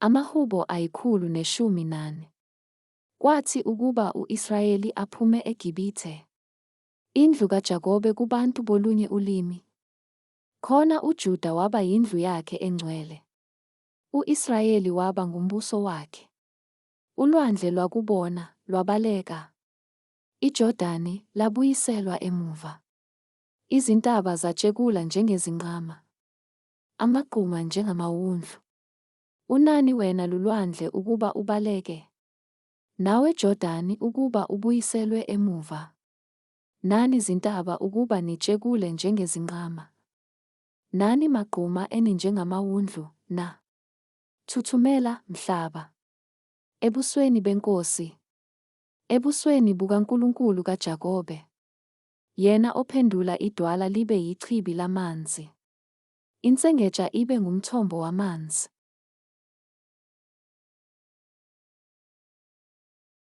AmaHubo 114. Kwathi ukuba u-Israyeli aphume eGibithe, indlu kaJakobe kubantu bolunye ulimi, khona uJuda waba yindlu yakhe engcwele, u-Israyeli waba ngumbuso wakhe. Ulwandle lwakubona, lwabaleka, iJordani labuyiselwa emuva. Izintaba zatshekula njengezinqama, amagquma njengamawundlu. Unani wena lulwandle ukuba ubaleke? Nawe Jordani ukuba ubuyiselwe emuva? Nani zintaba ukuba nitshekule njengezinqama? Nani magquma eninjengamawundlu, na? Thuthumela, mhlaba, ebusweni beNkosi, ebusweni bukaNkulunkulu kaJakobe, yena ophendula idwala libe yichibi lamanzi, insengetsha ibe ngumthombo wamanzi.